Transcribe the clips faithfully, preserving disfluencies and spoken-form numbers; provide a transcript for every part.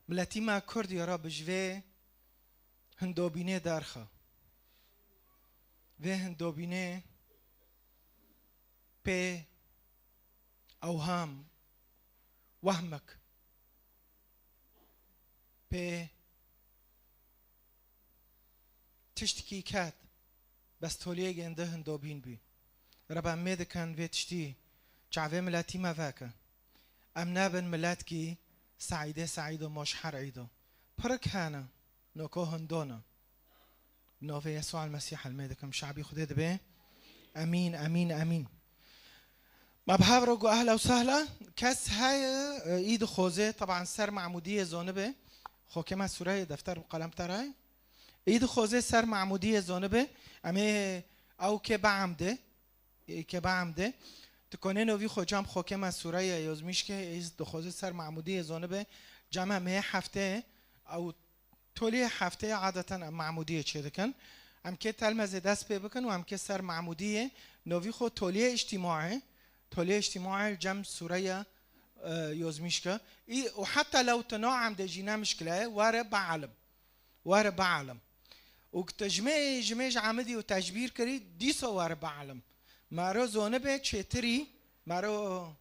Miletî me Kurd ya re bi ji vê hindobînê derxe. Vê hindobînê pê ewham, wehmek, pê tiştikî ket, bes toliyê gêndi hindobîn bî. Reba em mê dikin vê tiştî çavê miletî me veke. Em nebin miletkî Seîdê Seîd û Moşher Îdo. Pirik hene, noko hindon e. Bi navê Yesûa Mesîh helmê dikim, şabî Xwedê dibe. Emîn, emîn, emîn. Me bi hev re got ehla û sehla. Kes heye, e, î dixwaze, teban ser Mahmûdiyê zonibe. Xokê me sûreyê defter bi qelem te re ye. Î dixwaze ser Mahmûdiyê zonibe. Em ê ew kê biemde. Ê kê biemde. Ti konê novî xwe cem xokê me sûreyê yozmîşke, î dixwaze ser Mahmûdiyê zonibe. Cem em ê heftê ew Toliyê hefteyê adeten em Mahmûdiyê çêdikin. Em kê telmezê dest pê bikin û em kê ser Mahmûdiyê novî xwe toliyê îctîmaê, toliyê îctîmaê li cem sûreya, e, yozmîşke. Î, û heta lew tu naemdê jî ne mişkile ye, were bialim. Were bialim. Û tu ji me, ji me ji emidî û tecbîr kirî, dîsa were bialim. Mero zonibe çêtirî, mero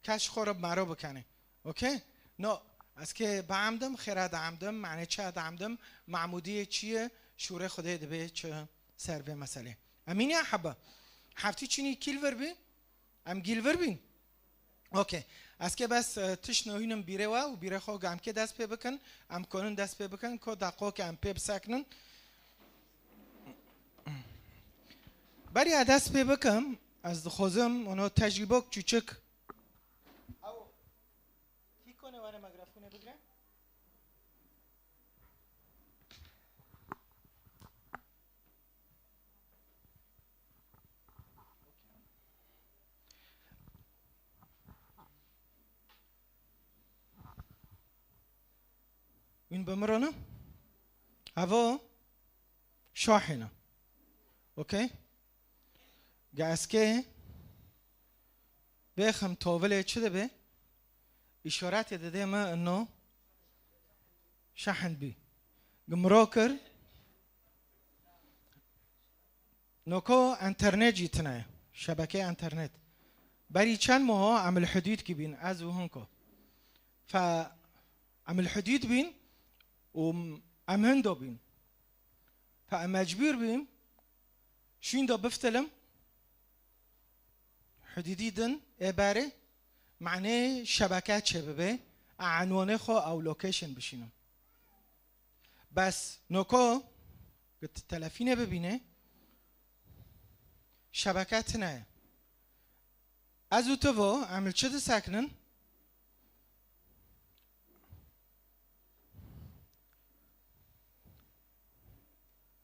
Kes xwe re mero bikene. Okey? No, ez kê biemdim, xêra diemdim, mane çi diemdim, Mahmûdiyê çi ye, şûrê Xwedê dibe çi ser vê meselê. Emîn ya hebe. Heftî çinî kî li vir bî? Em gî li vir bîn? Okey. Ez kê bes, e, tişt nehînim bîrê we û bîrê xwe ge em kê dest pê bikin, em konin dest pê bikin, ko deqo ke em pê bisekinin. Beriya dest pê bikim, ez dixwazim ono tecrîbok çûçik. Ew, kî kone were mikrofone bigre? Wîn bi min re ne? Evo? Şahîne. Okey? Ge ez kê bêxim tovilê çi dibe? Îşaretê dide me ino şahin bî. Gimro kir. Noko enternet jî tine ye. Şebeke enternet. Berî çend moho em li hudûd kî bîn, ez û hinko. Fe em li hudûd bîn û em hindo bîn. Fe em mecbûr bîn şûnda biftilim, hudûdî din ê berê, manê şebeke çêbibe, a enwanê xwe ew location bişînim. Bes noko, gi tu telefînê bibîne, şebeke tine ye. Ez û tu vo, em li çi disekinin?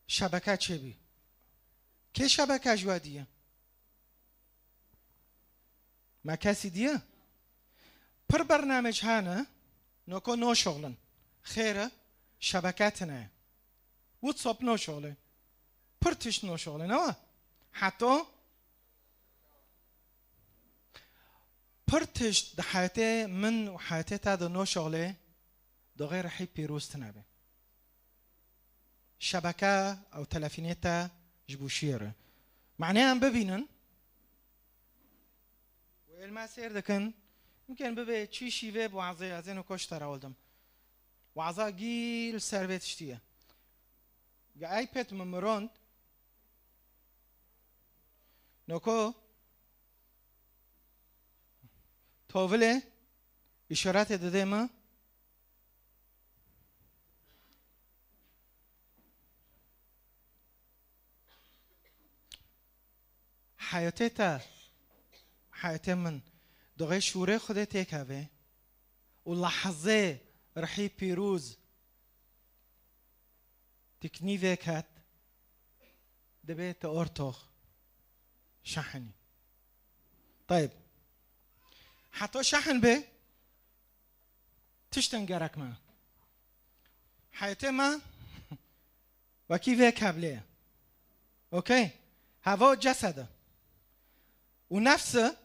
Şebeke çêbî. Kê şebeke ji we diye? Me kesî diye? Pir bernamej hene, noko noşoxlin. Xêr e, şebeke tine ye. WhatsApp noşoxle. Pir tişt noşoxle, ne wa? Heto Pir tişt di heyetê min û heyetê te de noşoxlê, doxê rihî pîroz tine be. Şebeke ew telefînê te ji bo şiyê re. Manê em bibînin. Wê li me sêr dikin. Mimkên bibe çi şîvê bi wazê ez ê noko ji te re wildim. Waza gî li ser vê tiştî ye. Ge iPad min mirond, noko tovilê îşaretê dide me. Heyetê te, heyetê min, doxê şûrê Xwedê têkeve û lehzê rihî pîroz Tiknî vê ket, dibê tu ortox şehinî. Tayib. Heta şehin bê, tiştin gerek me. Heyetê me wekî vê keblê ye. Okey? Heva cesed e. Û nefs e,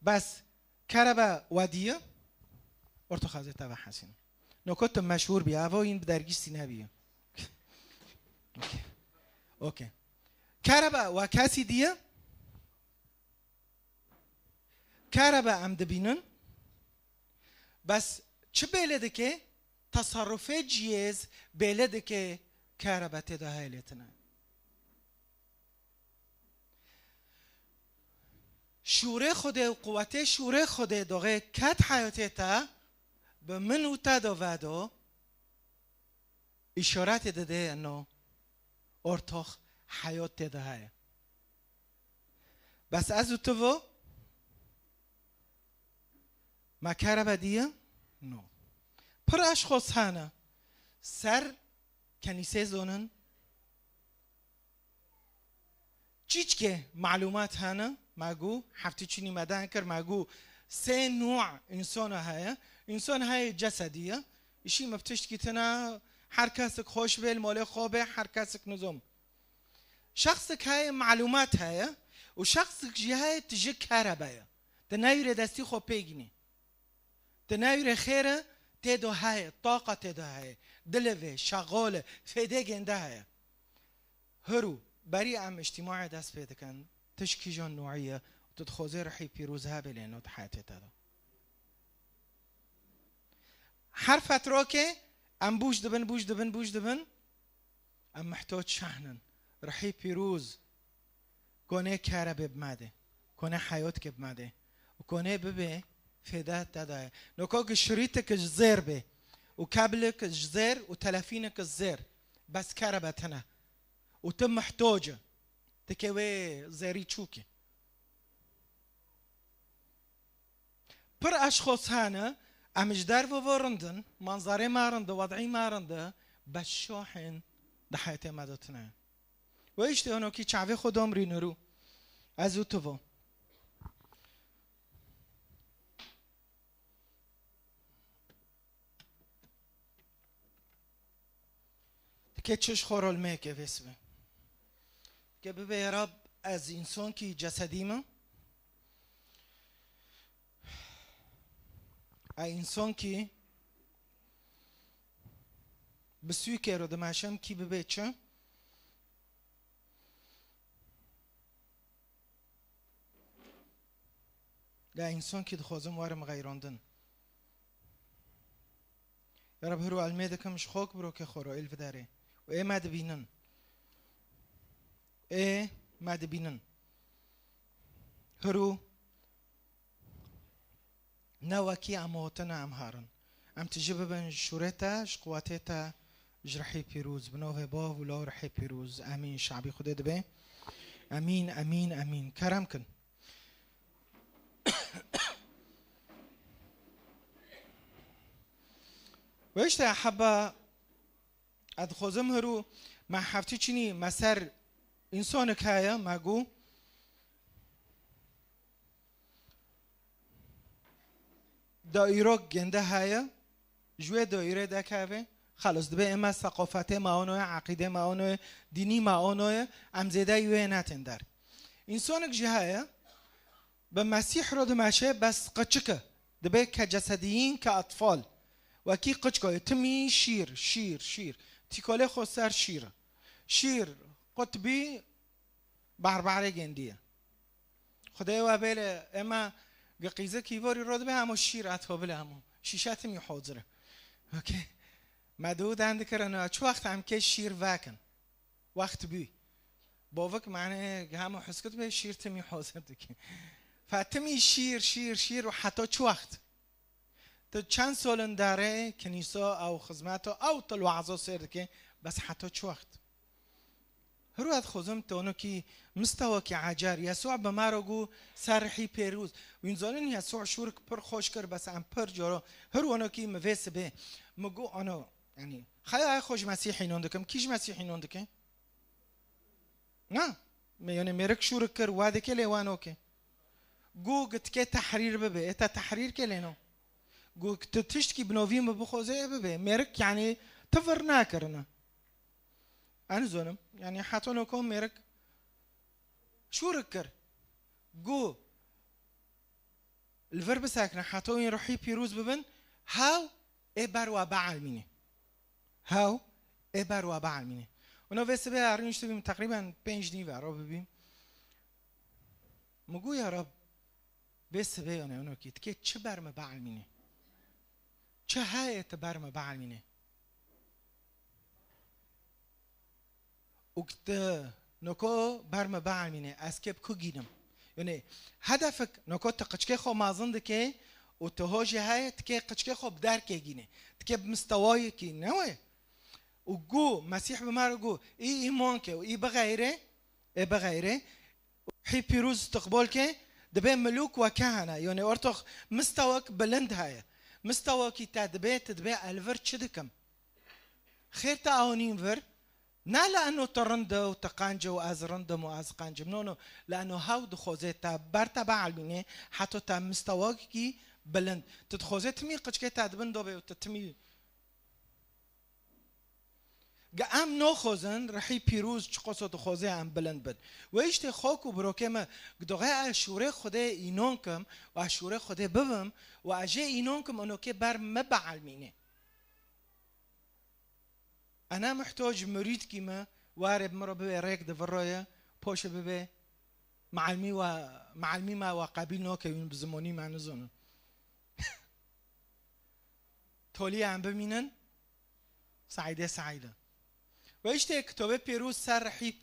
bes kerebe wedî ye. Ortoxazê te ve hesîn. Noko tu meşhûr bî, avo yîn bi dergîstî nebî. Okey. Okey. Kerebe we kesî diye? Kerebe em dibînin. Bes çi bêle dike? Tasarrufê ciyêz bêle dike kerebe tê de heye lê tine. Şûrê Xwedê û quwetê şûrê Xwedê doxê ket heyatê te, bi min û te do vedo, îşaretê dide eno ortox heyat tê de heye. Bes ez û tu vo, me kerebe diye? No. Pir eşxos hene ser kenîsê zonin, Çîçkê malûmat hene, me gu, heftî çinî me deng kir, me gu sê nû însana heye. Însan heye cesedî ye. Îşî me bi tiştkî tine, her kesik xweş bê, li malê xwe bê, her kesik nizom. Şexsik heye malûmat heye û şexsik jî heye tije kerebe ye. Di newîrê destî xwe pê gînî. Di newîrê xêr e, tê de heye, taqa tê de heye, dil e vê, şexal e, fêdê gênde heye. Hirû, berî em îctîmaê dest pê dikin, tişt kîjan nûî ye û tu dixwazê rihî pîroz hebe lê no di heyatê te de. Her fetrokê em bûj dibin, bûj dibin, bûj dibin, em mihtoc şehnin. Rihî pîroz, konê kerebe bi me de, konê heyotke bi me de û konê bibe fêde te daye. Noko ki şirîtik ji zêr be û keblik ji zêr û telefînik ji zêr, bes kerebe tine û tu mihtoc e, dike wê zêrî çûke. Pir eşxos hene, em ji derve ve rind in, manzarê me rind e, wed'î me rind e, bes şahên di heyetê me de tune. Wê îşte onokî çavê xwe domrî nirû. Ez û tu vo. Dike çi ji xwe re li me ke vê sibe. Dike bibe ya Rab, ez însankî cesedî me. Ez însankî bi sûkê re dimeşim, kî bibe çi? Ya însankî dixwazim werim xeyrandin. Ya Rab, hiro elmê dikim ji xwe ku birokê xwe re êl viderê. Û ê me dibînin. Ê me dibînin. Hiro ne wekî em hatine em herin. Em tijî bibin ji şûrê te, ji quwetê te, ji rihê pîroz. Bi navê Bav û Law rihê pîroz. Emîn. Şabî Xwedê dibe. Emîn, emîn, emîn. Kerem kin. Ve işte heba, ez dixwazim hiru me heftî çinî me ser însanek heye, me gu daîrok gende heye, ji wê daîrê dekeve, xelas dibe ême seqafetê me anoye, eqîdê me anoye, dînî me anoye, em zêde wê netin der. Însanek jî heye, bi Mesîh re dimeşe, bes qiçik e. Dibe ke cesediyîn ke etfal. Wekî qiçka ye, timî şîr, şîr, şîr. Tîkolê xwe ser şîr e. Şîr, qutbî, barbarê gendiye. Xwedê we bêle, ême gi qîzikî vorî re dibe, hemo şîr etfo bile hemo. Şîşe timî hozir e. Okey. Me dû den dikirin, çi wext em kê şîr vekin. Wext bû. Bavik mane hema huskit be şîr timî hazir dike. Fe timî şîr, şîr, şîr û heta çi wext? Tu çend solin dare kinîso ew xizmeto ew tu li wazî sêr dike, bes heta çi wext? Hiru ez dixwazim tu onokî mistewakî ecer, Yesû bi me re gu ser rihî pêrûz. Wîn zanin Yesû şûrik pir xweş kir, bes em pir cara. Hiru onokî mi vê sibê. Mi gu ano, yanî, xeya xwe ji Mesîhî non dikim. Kî ji Mesîhî non dike? Na. Me, yanî mêrik şûrik kir, we dike lê we noke. Gu gitike tehrîr bibe. Ê te tehrîr ke lê no. Gu tu tiştkî bi novî min bixwazê ê bibe. Mêrik, yanî, tivir nakirine. Ez nizonim. Yanî, heta noko mêrik şûrik kir. Gu li vir bisekine, heta wîn ruhî pîroz bibin, Hew ê ber we bielmînê. Hew ê ber we bielmînê. Ona vê sibê rûniştibîm, teqrîben pênc nîve ro bibîm. Min got, ya Reb, vê sibê yanê onokî, tikê çi ber me bielmînê? Çi heye tu ber me bielmînê? Û tu noko ber me bielmînê, ez kê bi ku gînim? Yanê hedefik noko tu qiçkê xwe mazin dikê û tu hojê heye, tikê qiçkê xwe bi derkê gînê. Tikê bi mistewayekî ne wê. Û gu, Mesîh bi me re gu, î îman ke û î bixeyre, ê bixeyre, Ruhî Pîroz istiqbol ke, dibê milûk weke hene. Yanê ortox mistewek bilind heye. Mistewekî te dibê, tu dibê, ez li vir çi dikim? Xêr te ew nîn vir. Ne li eno tu rind e û tu qenc e û ez rind im û ez qenc im. No, no. Li eno hew dixwazê te ber te bielmînê, heto te mistewekî bilind. Tu dixwazê timî qiçkê te dibin dobê û tu timî Ge em noxozin, Rihî Pîrûz çiqoso dixoze em bilind bin. Wê îştê xok û birokê me, doxê ez şûrê Xwedê înon kim û ez şûrê Xwedê bibim û ez jê înon kim, onokê ber me bielmînê. Ena muhtoc murîdkî me, warê bi min re bibê rêk di vir re ye, poşê bibê, meelmî wa, meelmî me wa qebîl noke, wîn bi zimonî me nizonin. Tolî em bimînin, Seîdê Seîd e. Ve îşte kitobê pîroz ser rihî,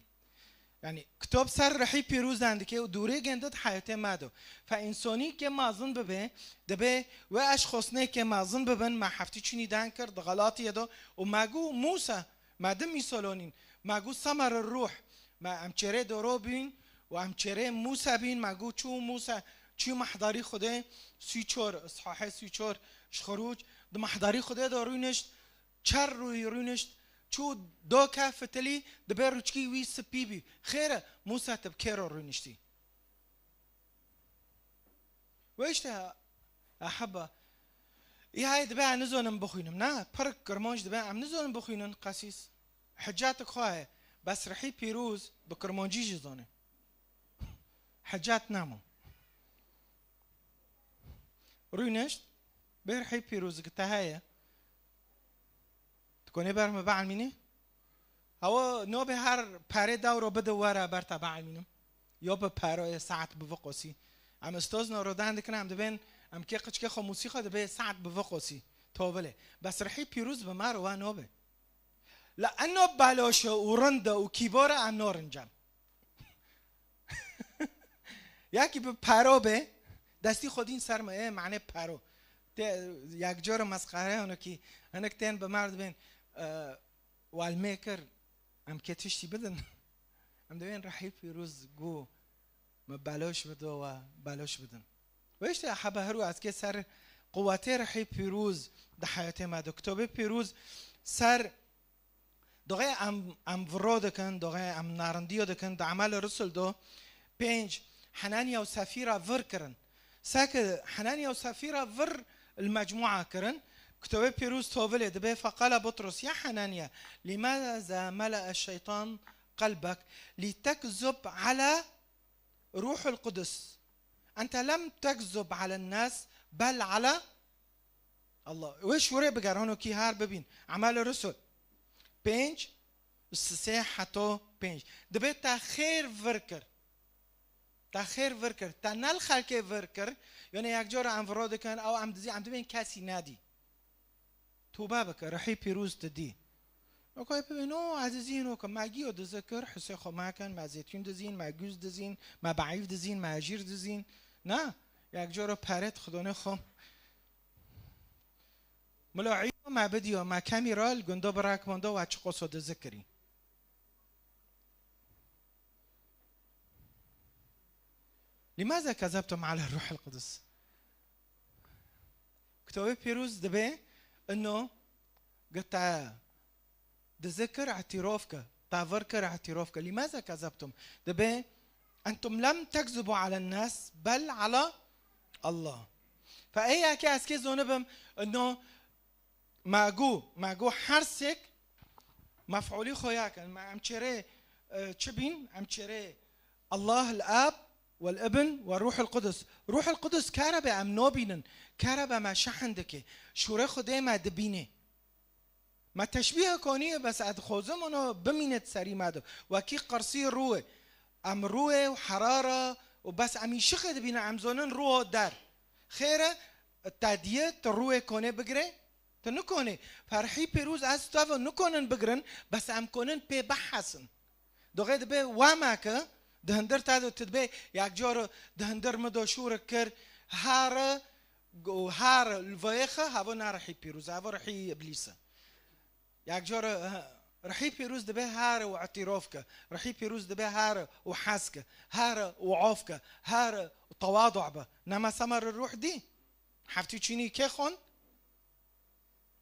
yanî kitob ser rihî pîroz dendike û dûrê gende di heyetê me do. Fe însonî ke mazin bibe, dibe ve eşxosnê ke mazin bibin, me heftî çûnî den kir, di Xelatiyê do û me gu Mûsa, me di mîsolonîn, me gu semer ruh, me em çêrê doro bîn û em çêrê Mûsa bîn, me gu çû Mûsa, çû mehdarî Xwedê, sî çor, Îshahê sî çor, ji Xirûc, di mehdarî Xwedê de rûnişt, çer rûyî rûnişt, çû doke fitilî, dibe rûçkî wî spî bî. Xêr e, Mûsa, tu bi kê re rûniştî? Ve îşte, eheba, î hayê dibe em nizonin bixwînim, ne? Pir kirmanc dibe em nizonin bixwînin, qesîs. Hicatik xwe heye, bes rihî pîroz bi kirmancî jî zane. Hecat namo. Rûnişt, bê rihî pîroz ki te heye. Tu konê ber me bielmînî? Hawa nobê her perê dawro bide were ber te bielmînim. Yo bi pero ye saet bi vi qosî. Em istozno rodan dikin, em dibên, em kê qiçkê xwe mûsî xwe dibê saet bi vi qosî. Tovile. Bes rihî pîroz bi me re wa nobe. La eno baloşe û rinde û kîbore em norincem. Yakî bi pero be, destî xwe dîn ser me, ê, mane pero. Te, yek cor mesxere, hino ki, hinek tên bi mer dibên, e, walmê kir, em kê tiştî bidin. Em dibên rehî pîroz gu, me baloş bido we, baloş bidin. Ve işte hebe her wextkê ser quwetê rehî pîroz di heyatê me de. Kitobê pîroz ser Doxê em, em viro dikin, doxê em narindiyo dikin, di Emal Rusul do pênc Henaniya û Sefîra vir kirin. Seke Henaniya û Sefîra vir li mecmua kirin, kitobê pîroz tovilê dibe, feqala Butrus, ya Henaniya, lîmaza mele'e şeytan qelbek lîtekzub ala Ruhul Qudus. Ente lem tekzub alen nas, bel ala Allah. Wê şûrê biger, hano kî har bibîn. Emal Rusul. Pênc, sisê heto pênc. Dibe te xêr vir kir. Te xêr vir kir. Te ne li xelkê vir kir. Yone yek cara em viro dikin, ew em dizî, em dibên kesî nedî. Tobe bike, rihî pîroz tu dî. Nokayê bibê, no, ez dizîn, oke, me giyo dizi kir, hisê xwe me kin, me zêtûn dizîn, me gûz dizîn, me beîf dizîn, me ejîr dizîn. Na, yek cara peret xidonê xwe. Milo îro me bidiyo, me kemî ra li gundo bi rek mondo we çi qoso dizi kirî. Lîmaze kezebtum ala Ruhil Qudus? Kitobê Pîroz dibe, ino, gi te dizi kir, îtîrof ke, te vir kir, îtîrof ke. Lîmaze kezebtum? Dibe, entum lem tekzibu alen nas, bel ala Allah. Fe ê yekê ez kê zonibim, ino, me gu, me gu her sêk mef'ulî xwe ya kin. Me em çêrê, e, çi bîn? Em çêrê Allah, el-Ab, Wel Ibn, wel Ruhul Qudus. Ruhul Qudus kare be em nabînin, kare be me şehin dike. Şûrê Xwedê me dibîne. Me teşbîhe konî ye, bes ez dixwazim ono bimîne di serî me de. Wekî qirsî rû e. Em rû e û herara û bes em îşiqê dibîne, em zonin rû der. Xêr e, te diye, tu rûyê konê bigirê? Tu nikonê. Ferhî pîroz ez tu ev nikonin bigirin, bes em konin pê bihesin. Doxê dibe wameke, di hindir te de tu dibe, yek cor di hindir min do şûrik kir, hare, û hare li vayêxe, havo ne rihî pîroz, havo rihî îblîs e. Yek cor, eh, rihî pîroz dibe hare û îtîrof ke, rihî pîroz dibe hare û hez ke, hare û of ke, hare û tewadu be. Nema semar ruh dî. Heftî çînî kê xwend?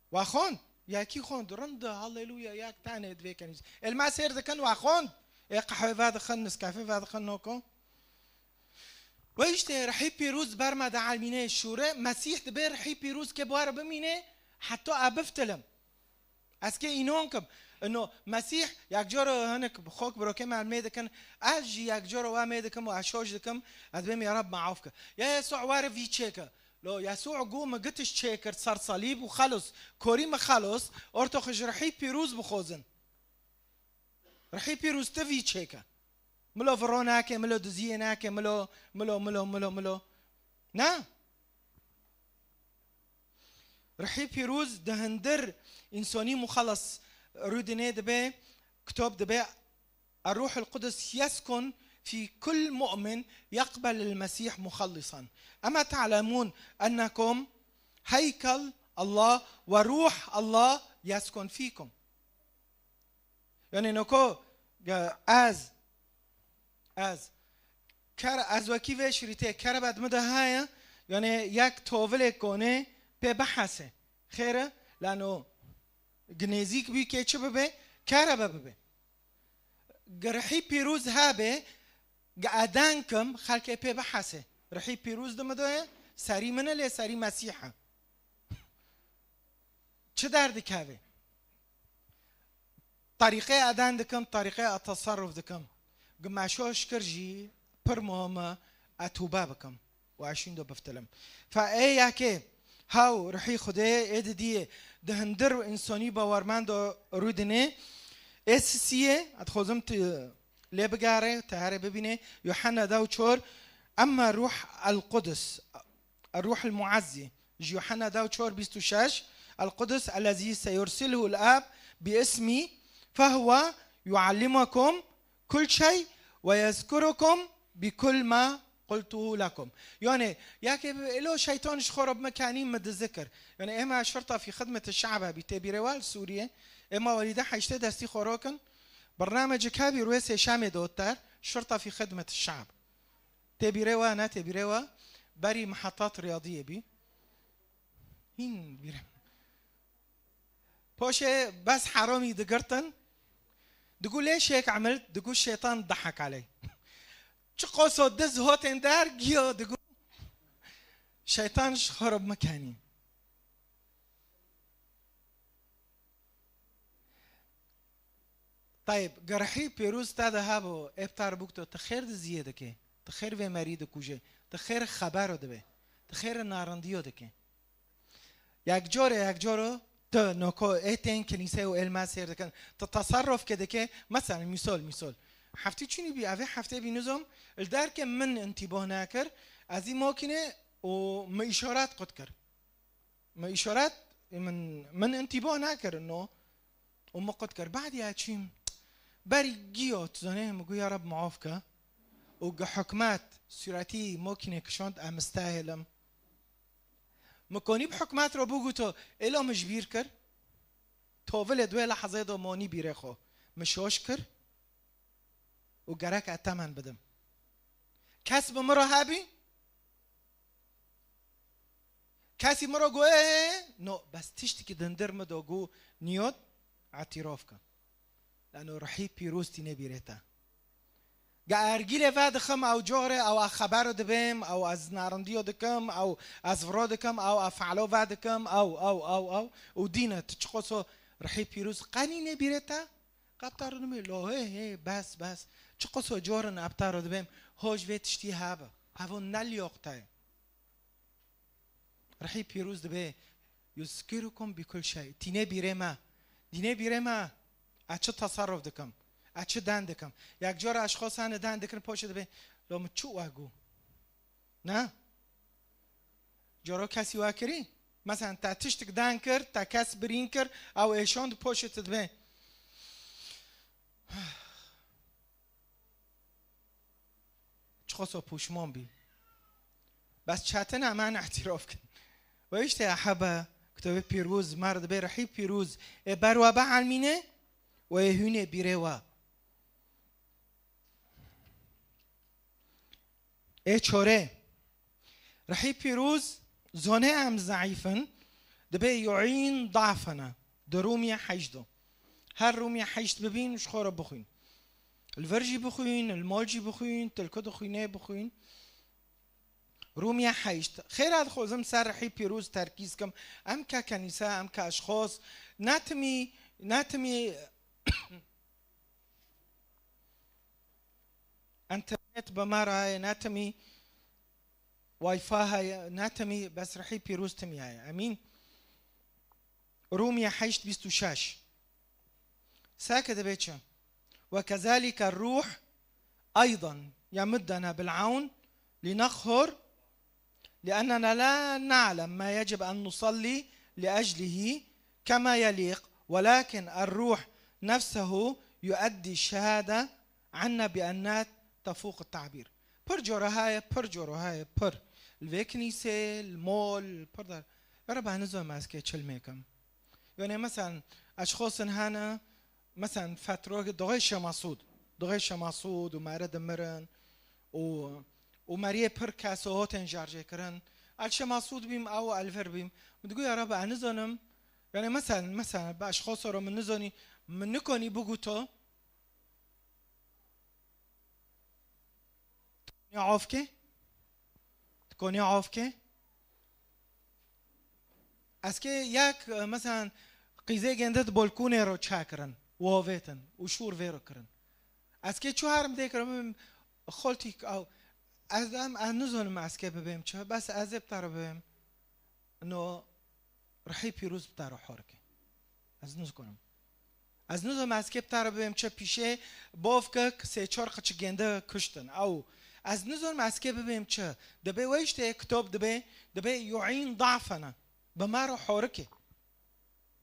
Wa xwend. Yekî xwend. Rind e. Halleluya. Yek tenê divê kenîz. Êlma sêr dikin wa xwend. Ê qehwê vedixin, niskefê vedixin noko. Ve işte rihî pîroz ber me de elmînê şûre. Mesîh dibe rihî pîroz ke bi were bimîne, heta e biftilim. Ez kê înon kim. Ino Mesîh, yek coro hinik xok birokê me mê dikin, ez jî yek coro we mê dikim û ez şoş dikim, ez bêm ya Rab me af ke. Ya Yesû were vî çêke. Lo Yesû got, min gitiş çêkir ser salîb û xelos. Korî min xelos, ortoxi ji rihî pîroz bixwazin. Rihî pîroz ti vî çêke. Milo viro nake, milo diziyê nake, milo, milo, milo, milo, milo. Na? Rihî pîroz di hindir însonî muxeles rûdinê dibe, kitob dibe, الروح القدس يسكن في كل مؤمن يقبل المسيح مخلصا. أما تعلمون أنكم هيكل الله وروح الله يسكن فيكم. Yani noko, e, ez, ez, ker, ez wekî vê şirîtê kerebe di min de heye, yani yek tovilê konê pê bihese. Xêre, lano ginêzîk bî kê çi bibe, kerebe bibe. Gi rihî pîroz hebe, gi eden kim, xelkê pê bihese. Rihî pîroz di min de ye, serî min e lê serî Mesîh e. Çi derdikeve? Terîqê eden dikim, terîqê eteserruf dikim. Gi me şoş kir jî pir muhim e, e tûbe bikim û ez şîn do biftilim. Fe ê yekê hew rihî Xwedê ê didiyê di hindir û însonî bawermend do rûdinê, ê sisiyê, ez dixwazim tu lê bigere, te here bibîne, Yuhanna dew çor, emme Ruh el Qudus, Ruh el Muazzi, ji Yuhanna dew çor bîst û şeş, القدس الذي سيرسله الآب باسمي فهو يعلمكم كل شيء ويذكركم بكل ما قلته لكم. Yani, yekê bi, elo şeytan ji xwe re bi me kenî min dizikir. Yani, êma şirta fî xidmet şe'b hebî, tê bîrê we li Sûriyê. Êma welîde heştê destî xwe rokin. Bernamecik hebî rûyê sêşemê doter, şirta fî xidmet şe'b. Tê bîrê we, ne tê bîrê we, berî mihetat riyadiyê bî. Hîn bîrê. Poşê bes heramî digirtin. Digu lê şêk emil, digu şeytan dehek aley. Çi qoso diz hotên der giyo digu. Şeytan ji xwe re bimekenî. Tayib, gerhî pêrûz te de hebû, ê bi te re bûk tu, tu xêr diziyê dikê, tu xêr vê merî dikujê, tu xêr xebero dibê, tu xêr narindiyo dikê. Yek cor e, yek cor o, tu noko ê tên kinîsê û êlma sêr dikin, tu teserruf ke dike, mesela, mîsol, mîsol. Heftî çûnî bî, evê heftê bî nizom, li derke min intîbah nekir, ez î makîne û min îşaret qut kir. Me îşaret, min, min intîbah nekir, no. Û min qut kir. Badî ya çîm. Berî giyo, tu zanê, min got, ya Reb, muaf ke. Û gi hikmet, sûretî mokînê kişand, em stahêlim. Min konî bi hikmet re bû guto, êlo min ji bîr kir. Tovilê di wê lehzê de monî bîrê xwe. Min şoş kir. Û gerek ez temen bidim. Kes bi min re hebî? Kesî min re got, "Ê, ê, ê, no, bes tiştekî dindir min do got, niyot, etîrof ke." Lano rihî pîroz tîne bîrê te. Ge ergîlê vedixim, ew cor e, ew a xebero dibêm, ew ez narindiyo dikim, ew ez viro dikim, ew a fe'lo vedikim, ew, ew, ew, ew. Û dîne, tu çiqoso rihî pîroz qenî nê bîrê te? Qebta ro nimê, lo, hê, hê, bes, bes. Çiqoso cor in ebta ro dibêm. Hoj vê tiştî hebe. Hevo ne liyaqte ye. Rihî pîroz dibe, "Yuzkirukum bi kul şey." Tîne bîrê me. Dîne bîrê me. Ez çi teserruf dikim? Ez çi den dikim? Yek cara eşxos hene den dikin, poşê dibe, "Lo min çi we got?" Ne? Coro kesî we kirî? Mesela te tiştik den kir, te kes birîn kir, ew êşand poşê tu dibe. Çiqas pûşman bî. Bes çetin e, em îtîraf kin. Ve işte hebe, kitêbê pîroz, mer dibê rihî pîroz ê ber we bielmîne û ê hûnê bîrê we. Ê çore. Rihî pîroz zane em zeîf in, dibê yu'în da'fena. Di Rûmiyê heşt de. Her Rûmiyê heşt bibîn, ji xwe re bixwîn. Li vir jî bixwîn, li mal jî bixwîn, til ku dixwînê bixwîn. Rûmiyê heşt. Xêra dixwazim ser rihî pîroz terkîz kim. Em ke kenîse, em ke eşxos, ne timî, ne timî Înternet bi me re heye, ne timî Wi-Fi heye, ne timî, bes rihî pîroz timî heye. Emîn. Rûmiyê heşt bîst û şeş. Seke dibe çi? "Ve kezalike ruh eydan yemuddena bil awn li nekhur." لأننا لا نعلم ما يجب أن نصلي لأجله كما يليق، ولكن الروح نفسه يؤدي الشهادة عنا بأنات تفوق التعبير. Pir cora heye, pir cora heye, pir. Li vê kinîsê, li mol, pir dar. Ya Reb, ez nizanim ez kê çi li mêkim. Yanî, mesela, eşxosin hene, Mesela, fetrok, doxê Şemasûd. Doxê Şemasûd û Mare dimirin û, û meriyê pir kes û hotên jarjêkirin. El Şemasûd bîm, ew el vir bîm. Min digot, "Ya Reb, ez nizanim." Yanî, mesela, mesela, bi eşxosa re min nizanî, min nikonî bigoto. Konî avke? Tu konî avke? Ez kê yek, e, mesela, qîzê gende di bolkonê ro çakirin, û avêtin, û şûr vê ro kirin. Ez kê çû herim dê kirim, xoltîk ew. Ez, em, ez nizanim ez kê bibêm çi, bes ez ê bi te re bibêm. No, rihî pîroz bi te re horike. Ez nizanim. Ez nizanim ez kê bi te re bibêm çi pîşê bavkek sê çar qeçik gende kuştin. Ew, ez nizanim ez kê bibêm çi. Dibê we işte kitab dibê, dibê yu'în da'fena. Bi me re horike.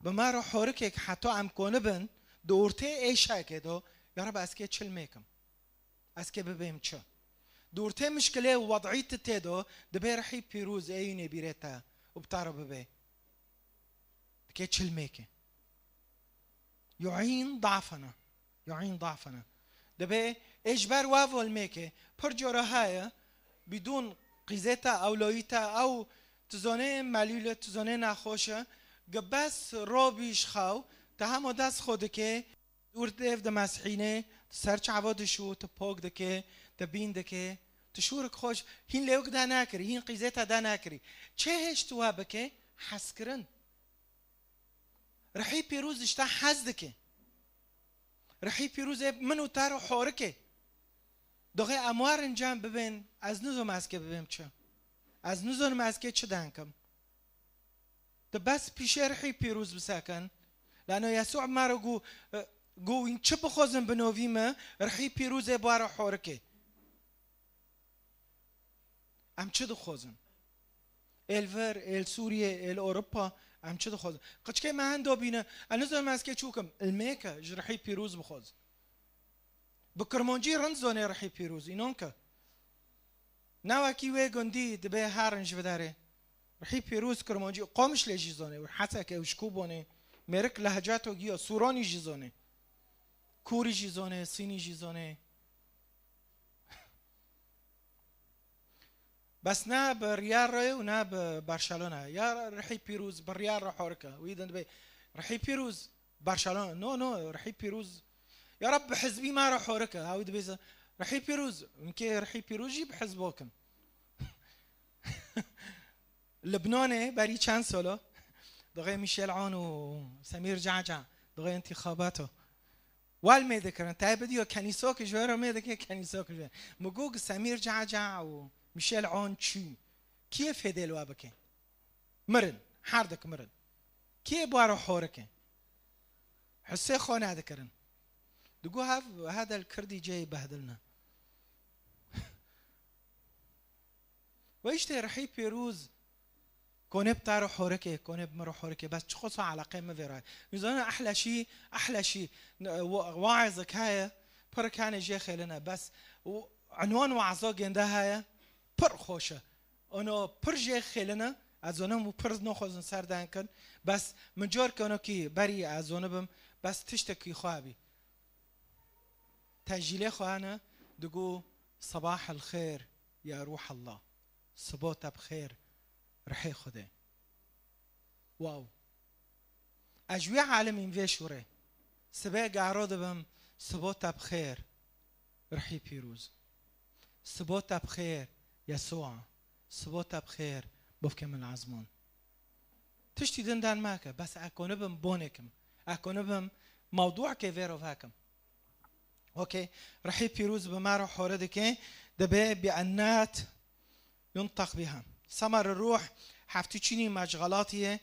Bi me re horike ki heta em konibin di ortê êşekê de, ya Reb ez kê çi li mêkim. Ez kê bibêm çi. Di ortê mişkilê û wed'î tu tê de, dibê rihî pîroz ê yûnê bîrê te û bi te re bibê. Dikê çi li mêke. Yu'în da'fena. Yu'în da'fena. Dibê ê ji ber we ve li mêke. Pir cora heye, bidûn qîzê te, ewlayî te, ew tu zanê melûl e, tu zanê nexweş e, gi bes robî ji xew, te hema dest xwe dikê, dûr dêv dimesihînê, tu ser çava dişû, tu pok dikê, tu bîn dikê, tu şûrik xweş, hîn lêwik de nekirî, hîn qîzê te de nekirî. Çi hêj tu we bikê? Hezkirin. Rihî pîroz ji te hez dike. Rihî pîroz ê min û te re horike. Doxê em warin cem bibên, ez nizanim ez kê bibêm çi. Ez nizanim ez kê çi denkim. Tu bes pîşê rihî pîroz bisekin. Lano Yesû me re got, e, got, wîn çi bixwazin bi novî me, rihî pîroz ê bi we re horike. Em çi dixwazin? Êl vir, êl Sûriyê, êl Ewropa, em çi dixwazin? Qiçkê me hendo bîne, ez nizanim ez kê çûkim, ilmêke ji rihî pîroz bixwazin. Bi kirmancî rind zonê rihî pîroz, înan ke. Ne wekî wê gundî dibê herin ji viderê. Rihî pîroz kirmancî, Qamişlê jî zonê, û Heseke, û ji Kobanê. Mêrik lehcato giya, Sûranî jî zonê. Kûrî jî zonê, Sînî jî zonê. Bes ne bi Real re û ne bi Barcelona. Ya rihî pîroz bi Real re horike. Wî din dibê rihî pîroz Barcelona. No, no, rihî pîroz. Ya Reb bi hizbî me re horike. Ha wî dibê ze-, rihî pîroz. Min kê rihî pîroz jî bi hizbo kim. Libnanê berî çend solo. Doxê Michel Aoun û Semîr Caca. Doxê întîxabato. Wal mê dikirin, tayê bidiyo kenîsok ji wê re mê dike kenîsok ji wê. Mi got, Semîr Caca û Michel On çû. Kiyê fêdê li we bike? Mirin, herdik mirin. Kiyê bi we re horike? Hissê xwe nedikirin. Digo hev, hede li kirdî ceyê behdilne. Ve işte Rihî Pîrûz konê bi te re horikê, konê bi min re horikê, bes çiqo sa eleqê min vê re. Nizane ehleşî, ehleşî, n-, wa-, waizek heye, pir kanê jê xêline, bes û unwan wazogên de heye, pir xweş e. Ono pir jê xêline, ez zonim û pir naxwazin ser denkin, bes min cor ke ono kî berî ez zonibim, bes tiştekî xwe hebî. Tecîlê xwe hene, digo, "Sabah el xêr ya ruh Allah." Sibo te bi xêr, rihê Xwedê. Wow. Ez ji wê alimîm vê şûrê. Sibê garo dibim, sibo te bi xêr, rihî pîrûz. Sibo te bi xêr, Yesûa. Sibo te bi xêr, bifke min azmûn. Tiştî din dan meke, bes e konibim bonêkim. E konibim mewdûekê vê ro vekim. Okey, rihî pîrûz bi me re hore dike, dibê bi ennat yuntak biha. Samar ruh, heftî çînî mecxalatiyê,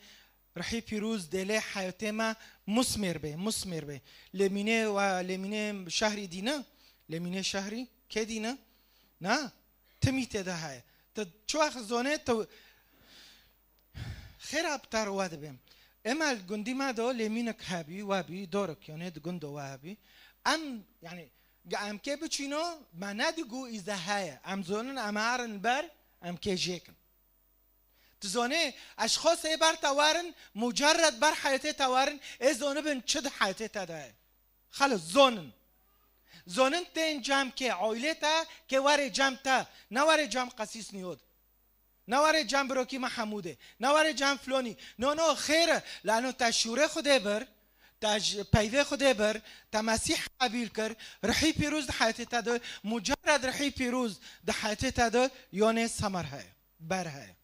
rihî pîrûz dêlê heyatê me musmêr bê, musmêr bê. Lêmînê we, lêmînê şehrî dîne, lêmînê şehrî kê dîne? Na, timî tê de heye. Tu çi wext zonê, tu Xêra bi te re we dibêm. Ema li gundî me de lêmînik hebî, we bî, dorek, yanê di gundo we hebî. Em, yanî, ge em kê biçîno, me nedigo îze heye. Em zonin em herin ber, em kê jêkin. Tu zonê, eşxosê ber te werin, mucerred ber heyetê te werin, ê zonibin çi di heyetê te de ye. Xelis, zonin. Zonin tên cem kê, oylê te, kê werê cem te, ne werê cem qesîs niyod. Ne werê cem birokî Mehemûdê, ne werê cem flonî. No, no, xêr e. Lano te şûrê Xwedê bir, te ji peyvê Xwedê bir, te Mesîh qebîl kir, rihî pîrûz di heyetê te de, mucerred rihî pîrûz di heyetê te de, yonê semer heye, ber heye.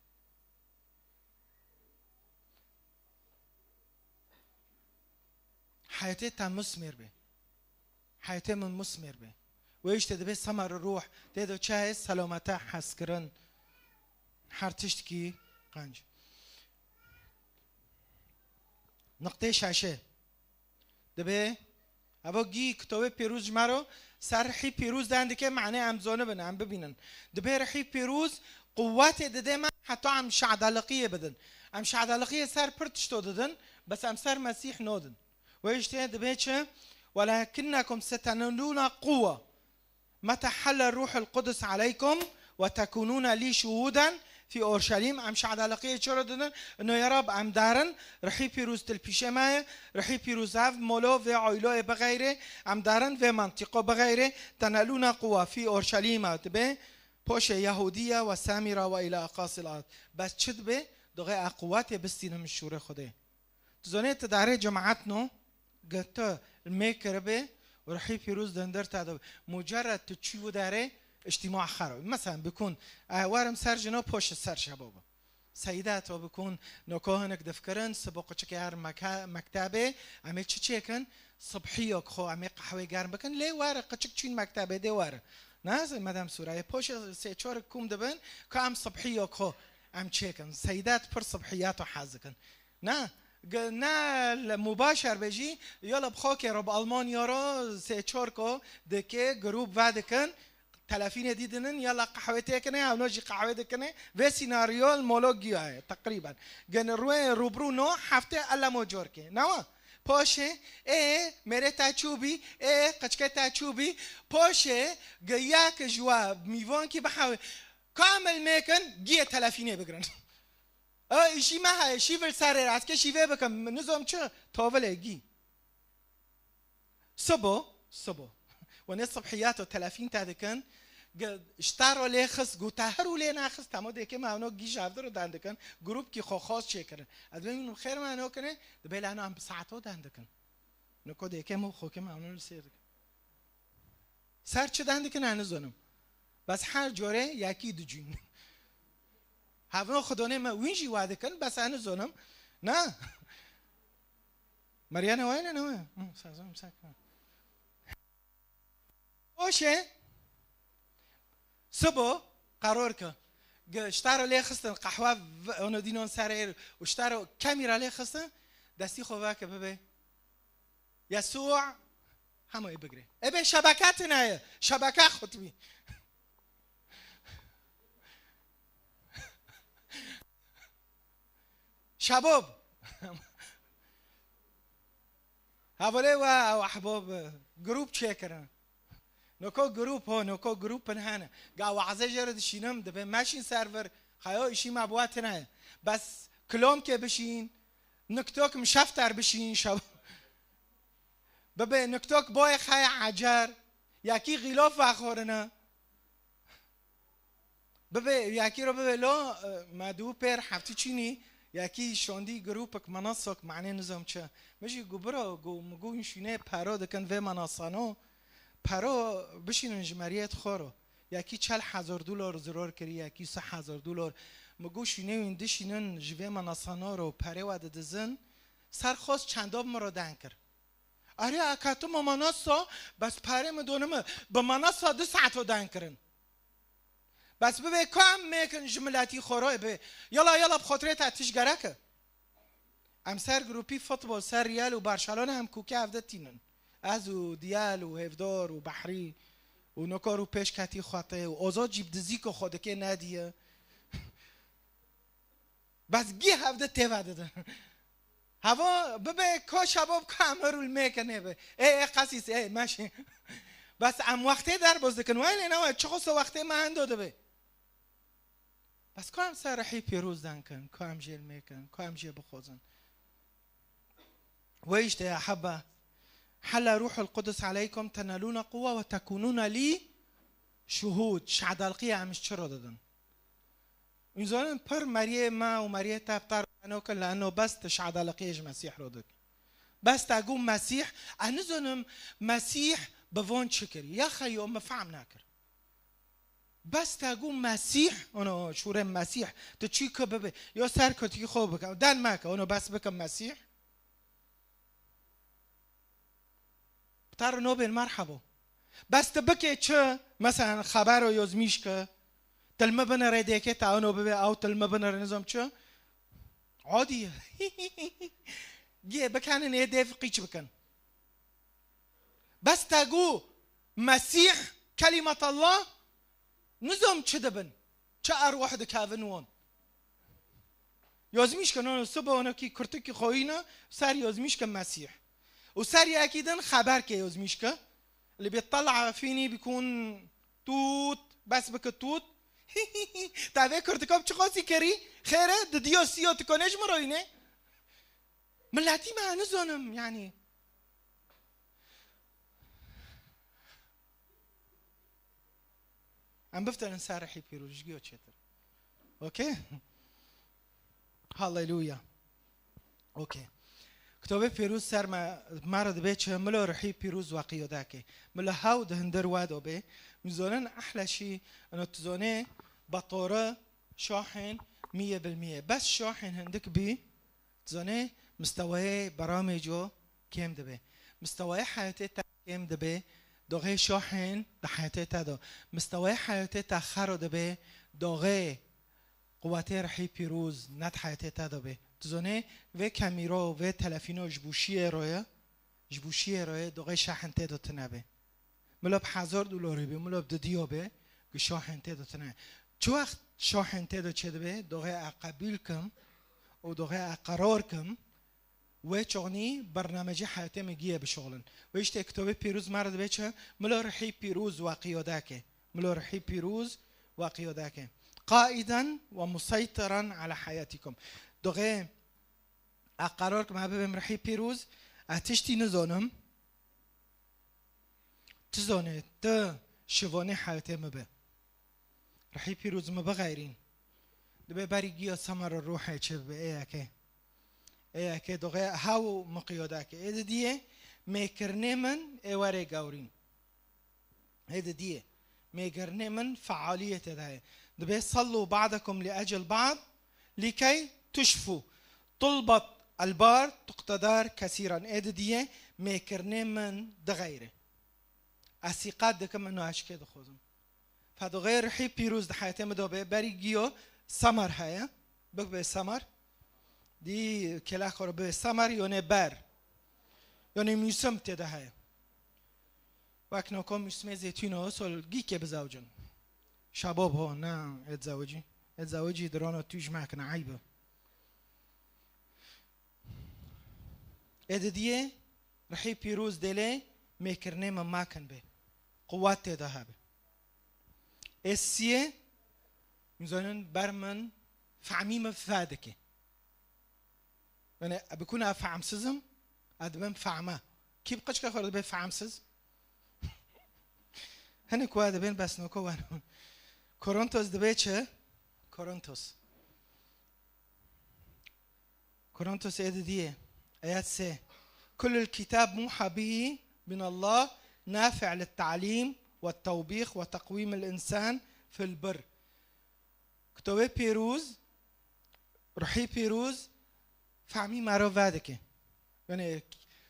Heyetê te musmêr be. Heyetê min musmêr be. Wê işte dibe semer ruh, tê de çi heye? Selomete, hezkirin, her tiştkî qenc. Niqtê şeşê. Dibe, evo gî kitobê pîrûz ji me ro ser rihî pîrûz den dike, manê em zonibin, em bibînin. Dibe rihî pîrûz quwetê dide me heta em şadaliqiyê bidin. Em şadaliqiyê ser pir tişto didin, bes em ser Mesîh nodin. Wê işte dibe çi? "Welakinnekum setenalûne quwwe." Meta helle Ruhul Qudus aleykum ve tekunûne lî şuhûden fî Orşelîm. Em şadaliqiyê çi re didin? Ino ya Rab, em darin, rihî pîrûz til pîşê me ye, rihî pîrûz ev molo vê oyloyê bixeyre, em darin vê mantîqo bixeyre, tenelûne quwa fî Orşelîm e dibe, poşê Yahûdiye ve Samîra ve îla aqasil ard. Bes çi dibe? Doxê e quwetê bistînim şûrê Xwedê. Tu zonê tu darê cemaetno, ge tu mê kiribe û rihî pîrûz dindir te de. Mucerred tu çû û darê îctîma xero. Mesela bikun, e, werim ser jino poşi ser şebo bi. Seyda to bikun, noko hinik difkirin, sibo qiçikê her meke-, mektebê, em ê çi çêkin? Sibhiyok xo, em ê qehwê germ bikin, lê were qiçik çûn mektebê dê were. Nazê medem Sûrayê, poşe sê çor kum dibin, ka em sibhiyok xo, em çêkin. Seyda tu pir sibhiyato hez dikin. Na, ge-, ne li mubaşer be jî, ya li bi xakê re bi Almanya re sê çor ko dike, grûp vedikin, telefînê dî dinin, ya la qehwê têkine, hewno jî qehwê dikine. Vê sînaryo li molo giya ye, teqrîben. Gen rûyê rûbirû no hefte elemo corkê. Newa? Poşê, ê, mêrê te çû bî, ê, qiçkê te çû bî. Poşê, ge ya ke ji we mîvankî bihewe, kamil mêkin, giyê telefînê bigirin. Ê, îşî me heye, şîvil serê re, ez kê şîvê bikim, nizom çi? Tovilê gî. Sibo, sibo. Wenê sibhiyato telefîn te dikin, ge-, ji te ro lê xist, got te her û lê nexist, hemo dêkê me hewno gî ji hevdi ro dan dikin, grûpkî xwe xwaz çêkirin. Ez bê min xêr me heno kine, dibê lano em bi saeto dan dikin. Niko dêkê me û xokê me hewno li sêr dikin. Ser çi den dikin, ez nizonim. Bes her corê yekî dicûn. Hevno xidonê me wîn jî wa dikin, bes ez nizonim. Na. Meryane wayne ne waya? Hı, sazan, sak. Hoş e. Sibo, qeror ke. Ge-, ji te re lê xistin, qehwe v-, ono dînon serê û ji te re kemî re lê xistin, destî xwe veke bibe. Yesû, hema ê bigire. Ê bê şebeke tune ye. Şebeke xutbî. Şebob. Hevalê we ew ehbob, e, grûp çêkirin. Noko grûp ho, noko grûp in hene. Ga wazê jê re dişînim, dibê meşîn ser vir, xeyo îşî me bi we tine ye. Bes kilomkê bişîn, niktok mişefter bişîn, şebob. Bibe niktok boyê xeye ecer, yekî xîlof vexorine. Bibe, yekî ro bibe lo, e, me dû pêr heftî çînî, yekî şondî grûpik, menasok, manê nizam çi. Min jî gu biro, gu, min gu hûn şûnê pero dikin vê menasano. Pero bişînin ji meriyet xwe ro. Yekî çel hezar dolar ziror kirî, yekî sê hezar dolar. Min gu şûnê wîn dişînin ji vê menasano ro perê we didizin. Ser xwest çendo bi min ro deng kir. Arê, eka tu ma manasa, bes perê min donime, bi manasa du saeto deng kirin. Bes bibe ku em mêkin ji miletî xwe re be. Yala, yala, bi xotirê te tişt gerek e. Em ser grûpî futbol, ser Real û Barcelona em kûkê hevde tînin. Ez û Diyal û Hêvdor û Behrî û Nokor û pêşketî xwe tê û Ozod jî bi dizîko xwe dike nediye. Bes gî hevde têve didin. Heva bibe ko şebab ka em rûl mêke nebe. Ê, ê, qesîs, ê, meşî. Bes em wextê derboz dikin. Wayê lê newe, çi xwese wextê me hendo dibe. Bes ko em ser rihî pîroz denkin, ko em jê mêkin, ko em jê bixwazin. Ve işte ya hebbe. Hella ruhul qudus aleykum tenalûne quwwe ve tekûnûne lî şuhûd. Şehadalqî em ji çi re didin? Hûn zanin pir meriyê me û meriyê te bi te re eno kin, li eno bes tu şehadalqiyê ji Mesîh re dikî. Bes te got Mesîh, ez nizanim Mesîh bi van çi kirî. Ya xeyo min fehm nekir. Bes te got Mesîh, ono şûrê Mesîh, tu çî ku bibe, yo ser kutikî xwe bike, den meke, ono bes bike Mesîh. Bi te re nobên merhebo. Bes tu bikê çi? Meselen xebero yozmîşke, tu li min binirê dêkê te ano bibe, ew tu li min binirê nizam çi? Adî ye. Gê bikenin ê dêv qîç bikin. Bes te got Mesîh, Kelîmetallah, nizam çi dibin? Çi erwah dikevin wan? Yozmîşke, no, no, sibe onekî kurtikî xweyîne, ser yozmîşke Mesîh. Û ser yekî din xeberke yozmîşke. Li bê tala fînî bikun tût, bes bike tût. Te vê kurtika bi çi xwesî kerî? Xêre, di diyo siyo tu konê ji min re wîne? Miletî me nizanim, yanî. Em biftenin ser rihî pîroz ji giyo çêtir. Okey? Haleluya. Okey. Kitobê pîroz ser me, me re dibê çi? Milo rihî pîroz we qiyode ke. Milo hew di hindir we do bê. Mizonin ehleşî, ino tizonê, batore, şahên, miye bil miye. Bes şahên hindik bî, Dizane, mistewayê beramê co kêm dibe. Mistewayê heyatê te kêm dibe, doxê şahên di heyatê te de. Mistewayê heyatê te xero dibe, doxê quwetê rihî pîroz ne di heyatê te de be. Dizane, vê kemîro, vê telefîno ji bo şiyê roye, ji bo şiyê roye, doxê şahên tê de tune be. Milo bi hezar dolarî be, milo bi didiyo be, ku şahên tê de tune. Çi wext şahên tê de çêdibe, doxê e qebîl kim û doxê e qerar kim, wê çoxnî bernamecî heyatê me giye bişoxlin. Wê işte kitobê pîroz me re dibe çi? Milo rihî pîroz we qiyodeke. Milo rihî pîroz we qiyodeke. Qaiden ve museytiran ala heyatikum. Doxê e qerar kim e bibim rihî pîroz, e tiştî nizonim. Tu zanê, tu şivanê heyatê min be. Rihî pîroz min bixeyrîn. Dibe berî giya semera ruhê çi bibe, ê yekê. Ê yekê doxê hew miqyodeke. Ê didiyê mêkirinê min ê werê gewrîn. Ê didiyê mêkirinê min fealiyetê de ye. Dibe sallu ba'dekum li ecel ba'd. Lîkey tuşfû. Tulbat elbar tuqtedar kesîran. Ê didiyê mêkirinê min dixeyre. Ez sîqet dikim, min aşkê dixwazim. Fedixwê ruhî pîroz di heyetê min de be, berî giyo semar heye, bibe semar. Dî kela xwe re bibe semar, yonê ber. Yonê mûsim tê de heye. Wek noko mûsimê zeytûn o, sol gîkê bizewcin. Şebab ho, ne, êtzewicî. Êtzewicî dirona tu ji me kine, eyb e. Ê didiyê, ruhî pîroz dêlê mêkirinê me makin be. Quwet tê de hebe. Ê siyê, min zanin ber min, fehmî min vedike. Yani, bikun a fehmsizim, a dibim fehme. Kî bi qıçka xwe dibe fehmsiz? Hinek wa dibên bes noko wan. Korintos dibe çi? Korintos. Korintos ê didiyê, ayet sê. Kulul kitab muha bihi min Allah, nafi' lit ta'lim ve tewbih ve teqwim il insan fil bir. Kitobê pîroz, ruhî pîroz, fehmî mero vedike. Yani,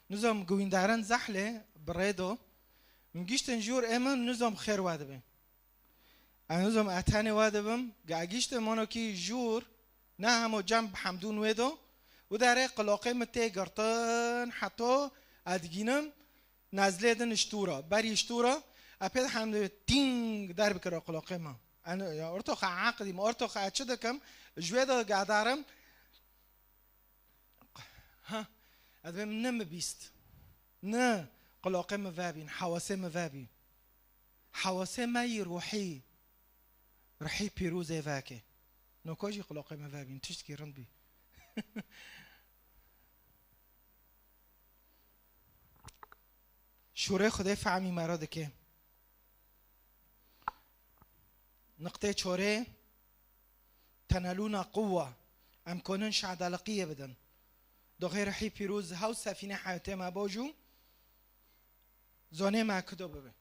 nizam guwîndaran zehle bi rê do, min giştin jûr ê min nizam xêr wa dibe. Ez nizam etenê wa dibim, ge giştin monokî jûr, ne hemo cem bi hemdûn wê do, û derê qilaqê min tê girtin, heto ez digînim, nezlê din ji tûra, berî ji tûra, e pê dihem tîng derbikira qulaqê me. En, ya ortoxa eqdîm, ortoxa çi dikim, ji wê de gadarim, ha, ez bêm ne mi bîst, ne qulaqê me vebîn, hewasê me vebî. Hewasê me yî ruhî, ruhî pîrozê veke. Noko jî qulaqê me vebîn, tiştkî rind bî. Şûrê Xwedê fehmî me re dike. Niqtê çorê, tenelûna quwwa. Em konin şadaliqiyê bidin. Doxê rihî pîroz hew sefînê heyatê me bo jû, zonê me kudo bibe.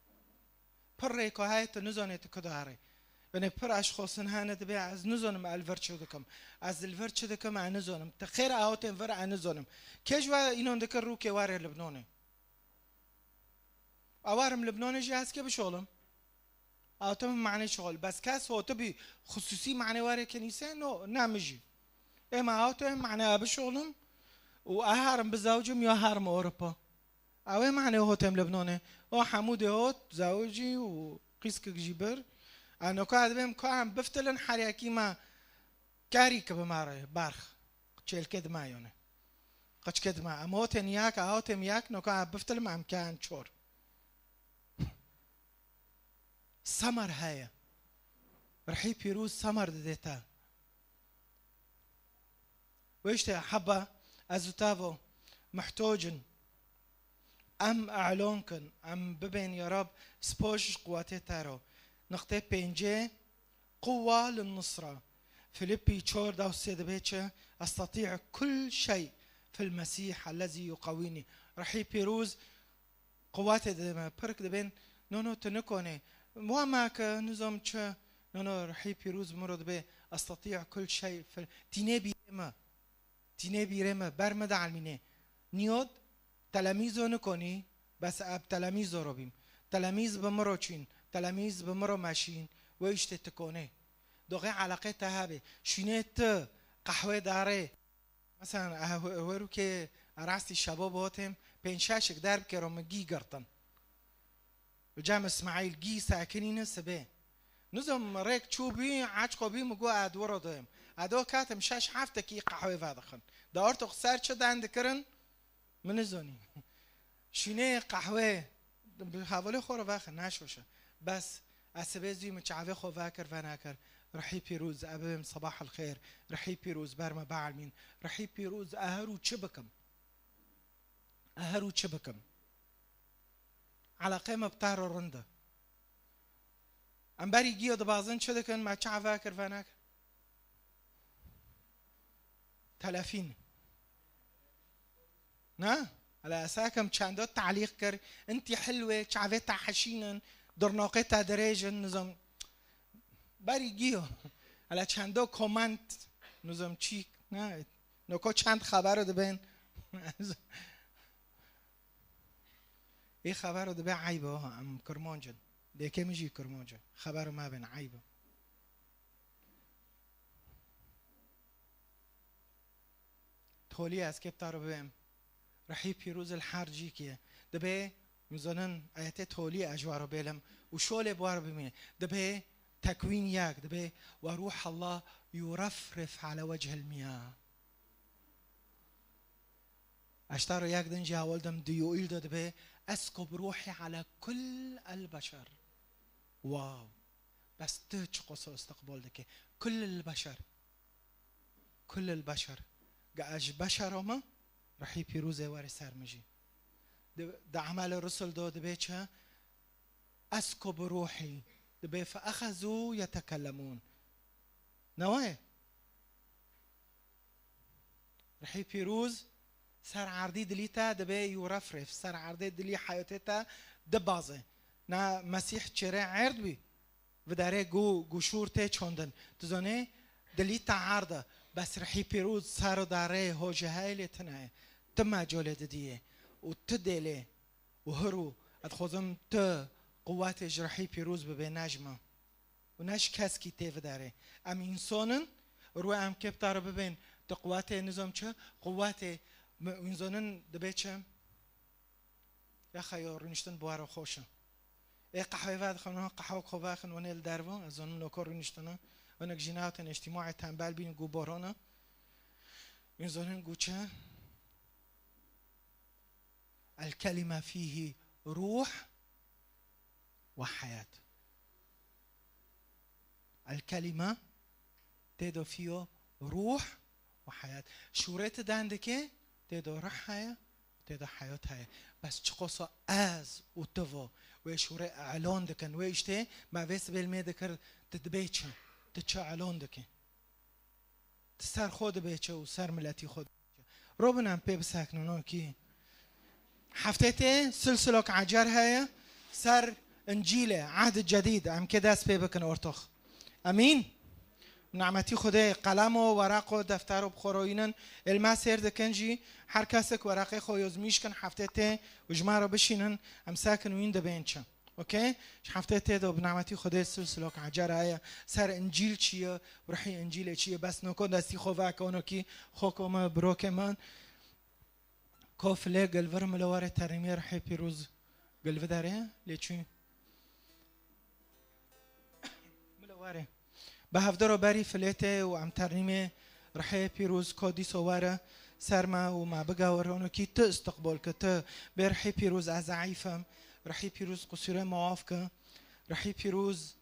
Pir rêka heye tu nizanê tu kudo herê. Yanê pir eşxosin hene dibê ez nizanim ez li vir çi dikim. Ez li vir çi dikim ez nizanim. Ti xêr awatên vir ez nizanim. Kê ji we înan dikir rûkê warê Libnanê. Ewarim Libnanê jî ez kê bişolim. Awtim manê şol. Bes kes hotibî xusûsî manê warê kenîse no, ne min jî. Ê me awtim manê bişolim û eharim bizewcim ya harim Ewropa. Ew ê manê hotêm Libnanê. O hemû dê hot, zewicî û qîskik jî bir. Eno ka dibêm ka em biftilin her yekî me kerî ki bi me re, berx. Çêlkê dime yone. Qiçkê dime. Em hotên yek, em hotêm yek, noka em biftilin em ken çor. Semer heye. Rihî pîroz semer didê te. Wê işte heba ez û te vo muhtoc in. Em elon kin, em bibên ya Rab spor ji quwetê te ro. Niqtê pêncê, quwa li nusra. Filipî çor dewsê dibe çi? Estatî'u kul şey fil Mesîh ellezî yuqewînî. Rihî pîroz quwetê dide me. Pirk dibên, no, no, tu nikonê. Wa me ke nizam çi? No, no, rihî pîroz min ro dibe, estatî'u kul şey fil. Tînê bîrê me. Tînê bîrê me, ber me dielmînê. Niyot, telemîzo nikonî, bes eb telemîzo robîm. Telemîz bi mi ro çîn, telemîz bi mi ro meşîn, we îştê ti konê. Doxê eleqê te hebê. Şûnê ti, qehwê darê. Mesela, eh, werûkê erastî şebo botêm, pênc şeşik derbikero min gî girtin. Cem Îsmaîl gî sekinîne sibê. Nizam rêk çû bî, eçqo bî, min got, "Ez dû re doyim." Ez do katim şeş heftekî qehwê vedixin. Da ortox ser çi den dikirin, min nizonî. Şînê qehwê, bi hevalê xwe re vexin, neşoşe. Bes, ez sibê zû min çavê xwe vekir, venekir. Rihî pîroz, ez bibêm sebah el xêr. Rihî pîroz, ber me bielmîn. Rihî pîroz, ez her û çi bikim. Ez her û çi bikim. Eleqê me bi te re rind e. Em berî giya dibazin çi dikin, me çav vekir, venekir. Telefîn. Ne? Ela esakem çendo talîq kir, intî hilwê, çavê te heşîn in, dirnoqê te dirêj in, nizam. Berî giya. Ela çendo koment, nizam çîk. Ne? Noko çend xebero dibên. Ê xebero dibe eyb e, ha, em Kurmanc in. Dêkê min jî Kurmanc e. Xebero me bin, eyb e. Tolî ez kê bi te re bibêm. Rihî pîroz li her cîkê ye. Dibê, min zonin, ayetê tolî ez ji we re bêlim û şolê bi we re bimîne. Dibê Tekwîn yek, dibê, "Ve ruh Allah yurefrif ala wechil miyah." Eştaro yek din jî hewal dim di Yoîl de dibê, "Eskub ruhî ala kull el beşer." Wow! Bes tu çi qoso istiqbal dike. Kull el beşer. Kull el beşer. Ge ez ji beşero me, Ruhî Pîrozê were ser min jî. Di, di Emal Rusul de dibê çi? "Eskub ruhî." Dibê, "Fe exezû yetekellemûn." Newe? Rihî pîroz ser erdî dilî te dibê yûrefrêf, ser erdê dilî heyatê te dibazê. Na Mesîh çêrê erd bî, vidarê gu, gu şûr tê çandin. Tu zanê dilî te erd e, bes rihî pîroz ser û darê ho ji heylê tune ye. Tu mecalê didiyê û tu dêlê û hirû, ez dixwazim tu quwetê ji rihî pîroz bibê, ne ji min. Û ne ji keskî tê vidarê. Em însan in, rû em kê bi te re bibên, tu quwetê nizam çi, quwetê mi-, însanin dibê çi? Ya xeyo rûniştin bi we re xweş e. Ê qehwê vedixin, qehwa xwe vexin, û nê li derve, ez zonim loko rûniştine. Hinek jî nehatin îctîmaê tembel bîn, gu borana. Însanin gu çi? El kelime fîhî ruh ve heyat. El kelime tê de fîyo ruh ve heyat. Şûrê tu dendikê tê de ruh heye, tê de heyat heye. Bes çiqosa ez û tu vo wê şûrê elon dikin, wê îştê me vê sibê li mê dikir, tu dibê çi? Tu çi elon dikî? Ti ser xwe dibê çi û ser miletî xwe dibê çi? Robin em pê biseknin okî. Heftê tê silsilok ecer heye ser Încîlê, Ehdê Cedîd, em kê dest pê bikin ortox. Emîn. Nimetî Xwedê qelemo, weraqo, deftero bi xwe royînin. Êlma sêr dikin jî, her kesek weraqê xwe yozmîş kin, heftê tê û ji me re bişînin, em sekin wîn dibên çi. Okey? Ji heftê tê de bi nimetî Xwedê silsilok ecer heye. Ser Încîl çi ye? Ruhî Încîlê çi ye? Bes noko destî xwe veke, onokî xoko me, birokê min. Ko filê gilvir milo were ternîmê Ruhê Pîroz gilvi derê lê çû. Milo were. Bi hevdiro berî filê tê û em ternîmê Rihê Pîroz ko dîso were ser me û me bigewir, onokî tu istiqbol ki tu bê Rihê Pîroz ez zeîf im, Rihê Pîroz qusûrê me af ki, Rihê Pîroz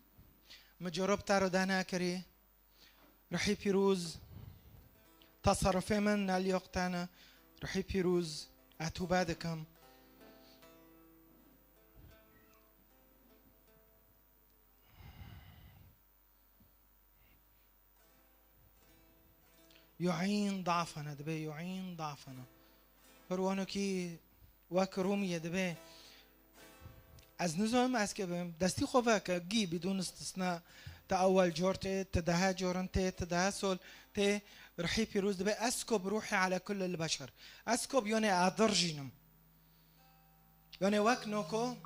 mi coro bi te re denekirî, Rihê Pîroz teserufê min neliyoq te ne, Rihê Pîroz ez tûbe dikim. Yu'in da'fana, dibê yu'in da'fana. Her wanokî wek Rûmiyê dibê. Ez nizanim ez ke bim, destî xwe veke, gî bidûn istisna, te ewel cor tê, te dehe corin tê, te dehe sol tê, Ruhî Pîroz dibê, "Eskub ruhî ala kullil beşer." Eskub yone adirjînim. Yanê wek noko,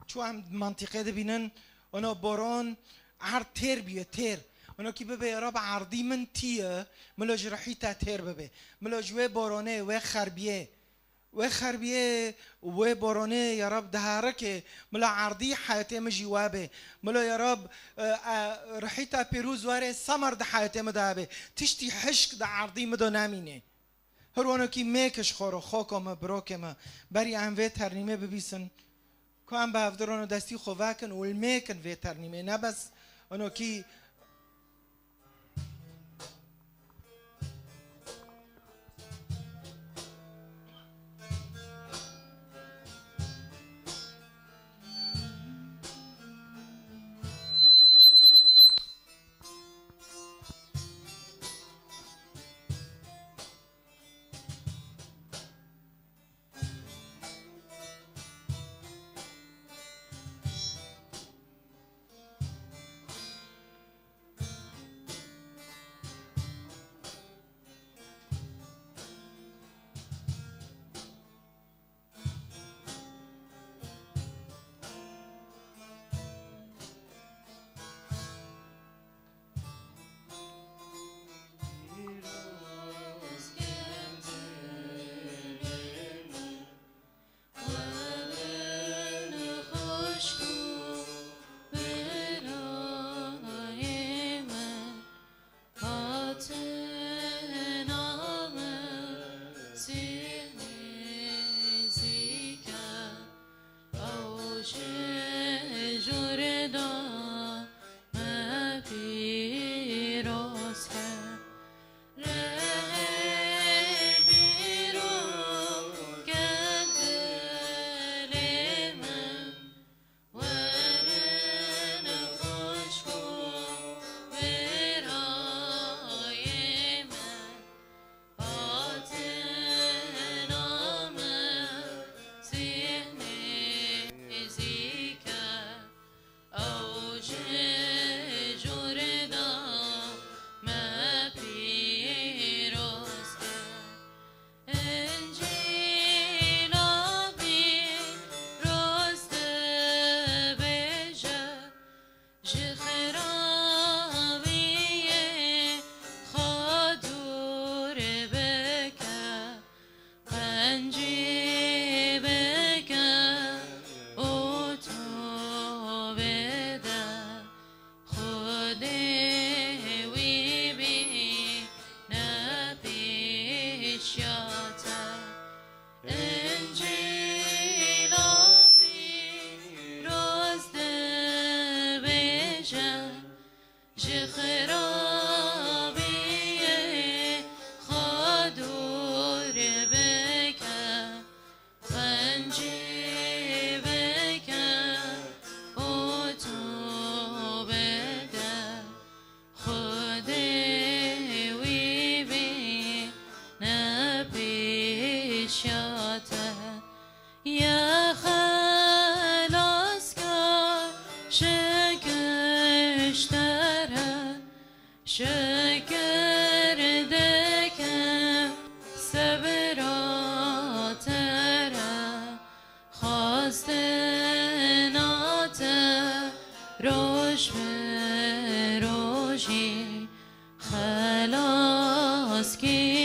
çu em mantîqê dibînin, ono boron erd têr bîye, têr. Ono kî bibe ya Rab erdî min tîye, milo ji rihî te têr bibe. Milo ji wê boronê, wê xerbiyê, wê xerbiyê, wê boronê ya Rab diherike, milo erdî heyatê min jî we be. Milo ya Rab, e, e, rihî te pîroz were semer di heyatê min de be. Tiştî hişk di erdî min de nemîne. Her wanokî mêkiş xwe ro, xoko me, birokê me, berî em vê ternîmê bibîsin, ku em bi hevdir ono destî xwe vekin û li mêkin vê ternîmê, ne bes onokî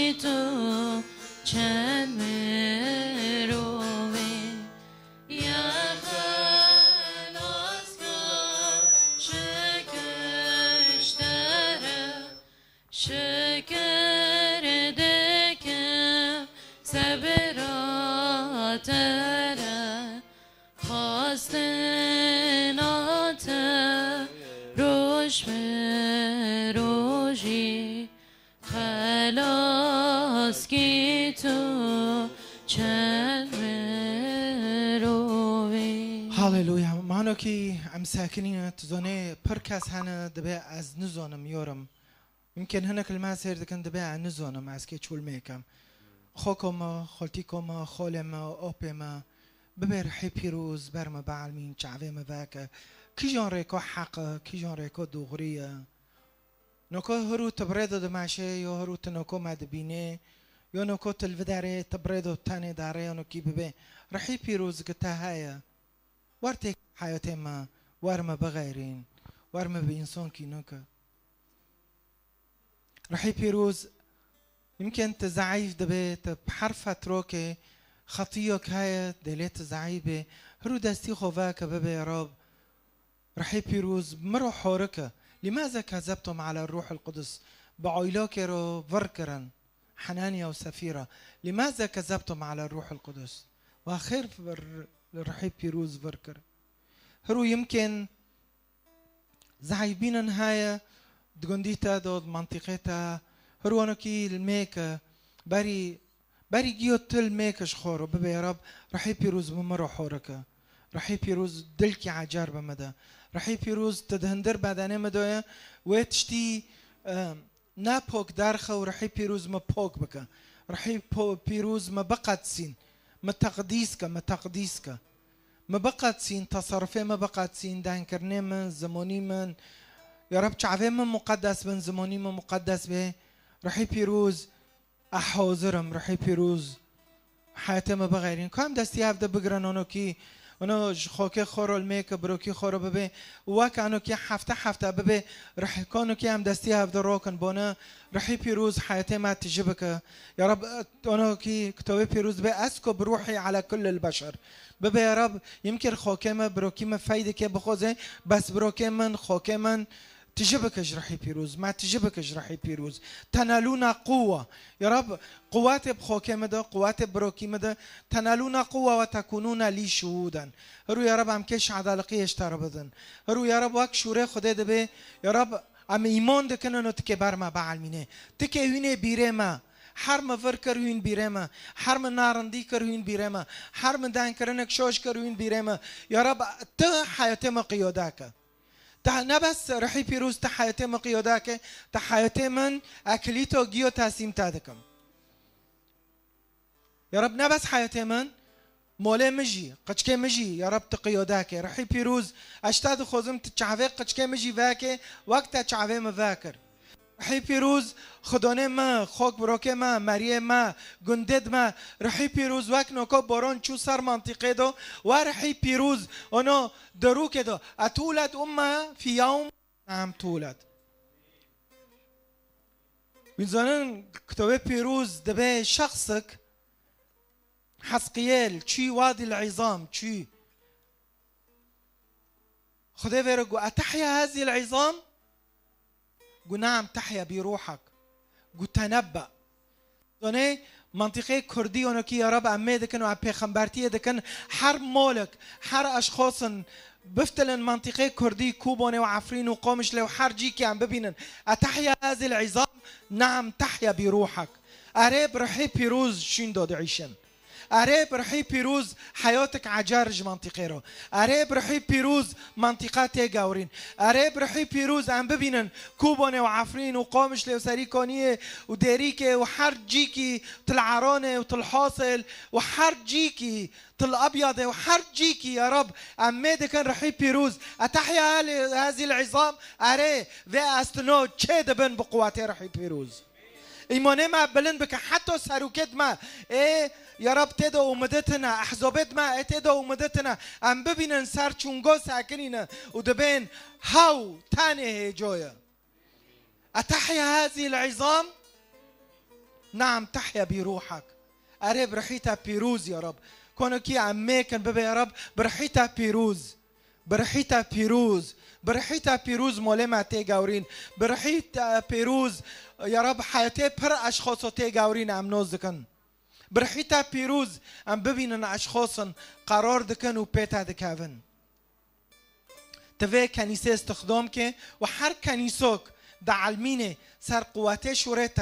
Tu çend mirovî ya xelaskar, şikir ji te re, şikir dikim sebira te re. Xwestina te roj bi rojî, xelaskî tu çend mirovî. Haleluya. Manokî em sekinîne, tu zonê pir kes hene, dibê ez nizonim, yorum. Yimkên hinek li me sêr dikin, dibê ez nizonim, ez kê çûl mêkim. Xoko me, xoltîko me, xolê me, opê me, bibê rihê pîroz ber me bielmîn, çavê me veke. Kîjan rêko heq e, kîjan rêko doğrî ye? Noko hirû tu bi rê de dimeşê, yo hirû tu noko me dibînê, yo noko tu li viderê, tu bi rê de tenê darê, yo nokî bibê. Rihî pîroz ki te heye. Wer têk heyatê me, wer me bixeyrîn, wer me bi însankî neke. Rihî pîroz, yimkên tu zeîf dibê, tu bi her fetrokê xetiyok heye, dêlê tu zeîf bê, hirû destî xwe veke bibê, Rab, Rihî pîroz, min ro horike. Lîmaze kezebtum ala Ruhul Qudus? Bi oylokê ro vir kirin. Henaniya û Sefîra. Lîmaze kezebtum ala Ruhul Qudus? Wa xêr vir, Rihî pîroz vir kir. Hirû yimkên Zehîbînin heye, di gundî te de, di mentiqê te, her wanokî li mêke, berî, berî giyo tu li mêke ji xwe re bibê, ya Rab, Rihê Pîroz bi min re horike. Rihê Pîroz dilkî ecer bi min de. Rihê Pîroz tu di hindir bedenê min de ye, wê tiştî, e, ne pok derxe û Rihê Pîroz min pok bike. Rihê po-, Pîroz min biqedsîn. Min teqdîs ke, min teqdîs ke. Min biqedsîn, teserrufê min biqedsîn, dengkirinê min, zimonî min. Ya Reb, çavê min muqedes bin, zimonî min muqedes bê. Rihî Pîroz, ez hazir im, Rihî Pîroz. Heyetê min bixeyrîn. Ku em destî hev de bigirin, onokî, ono ji xokê xwe re li mêke, birokî xwe re bibê. Wek anokî hefte hefte bibê, rih-, konokî em destî hev de rokin, bone, Rihî Pîroz heyetê me tijî bike. Ya Reb, onokî Kitabê Pîroz bê, "Eskubu ruhî ala kullil beşer." Bibê ya Reb, yimkir xokê me, birokî me feydekê bixweze, bes birokê min, xokê min tijî bike ji Rihî Pîroz. Me tijî bike ji Rihî Pîroz. Tenalûna quwwa. Ya Reb, quwetê bi xokê me de, quwetê birokî me de. Tenalûna quwwa we tekunûna lî şuhûden. Hiru ya Reb, em kê şehadaliqiyê ji te re bidin. Hiru ya Reb, wek şûrê Xwedê dibê, ya Reb, Em îman dikin, ino tikê ber me bielmînê. Tikê hûnê bîrê me. Her min vir kir hûn bîrê me. Her min narindî kir hûn bîrê me. Her min dengkirinek şoş kir hûn bîrê me. Ya Reb, tu heyetê min qiyode ke. Te ne bes Rihî Pîroz tu heyetê min qiyode ke, tu heyetê min ekilîto giyo teslîm te dikim. Ya Reb, ne bes heyetê min, molê min jî, qiçkê min jî, ya Reb, tu qiyode ke. Rihî Pîroz, ez ji te dixwazim, tu çavê qiçkê min jî veke, wek te çavê min vekir. Rihî Pîroz, xidonê min, xok birokê me, meriyê me, gundê me, Rihî Pîroz, wek noko boron çû ser mantîqê do, we Rihî Pîroz, ono derûkê do. Etûlet umme fî yewm Em tûlet. Wî zanin, Kitabê Pîroz dibê şexsik, Hezqiyêl, çû Wadî l-Îzam, çû. Xwedê vê re got, "Etehya hezî l-îzam?" Got, "Neam, tehya bi ruhek." Got, "Tenebbe." Zonê, mantîqê kurdî onokî ya Rab em mê dikin û em pêxembertiyê dikin. Her molek, her eşxosin biftilin mantîqê kurdî, Kûbonê û Efrîn û Qomişlê û her cîkî em bibînin. Etehya hezî l-îzam, neam tehya bi ruhek. Erê, bi rihê pîroz şûn do diîşin. Erê, bi rihê pîroz heyotek ecer ji mantîqê ro. Erê, bi rihê pîroz mantîqa tê gewrîn. Erê, bi rihê pîroz em bibînin Kûbonê û Efrîn û Qomişlê û Serîkoniyê û Dêrîkê û her cîkî, Til Eronê û Til Hosêl û her cîkî, Til Ebyadê û her cîkî, ya Rab, em mê dikin rihî pîroz. Etehya hezî l-îzam, erê, vê estino çê dibin bi quwetê rihî pîroz. Îmanê me bilind bike, heta serokêt me, ê, ya Rab, tê de umidê tine, ehzabêt me, ê, tê de umidê tine. Em bibînin ser çûngo sekinîne û dibên hew tenê hêco ye. Etehya hezî l-îzam, Neam, tahya bi ruhak. Erê, bi rihî te pîroz, ya Rab. Konokî em mêkin bibe, ya Rab, bi rihî te pîroz. Bi rihî te pîroz. Bi rihî te pîroz molê me tê gewrîn. Bi rihî te pîroz, ya Rab, heyetê pir eşxoso tê gewrîn em noz dikin. Bi rihî te pîroz em bibînin eşxosin qerar dikin û pê te dikevin. Tu vê kenîsê stixdom ke û her kenîsok di elmînê ser quwetê şûrê te.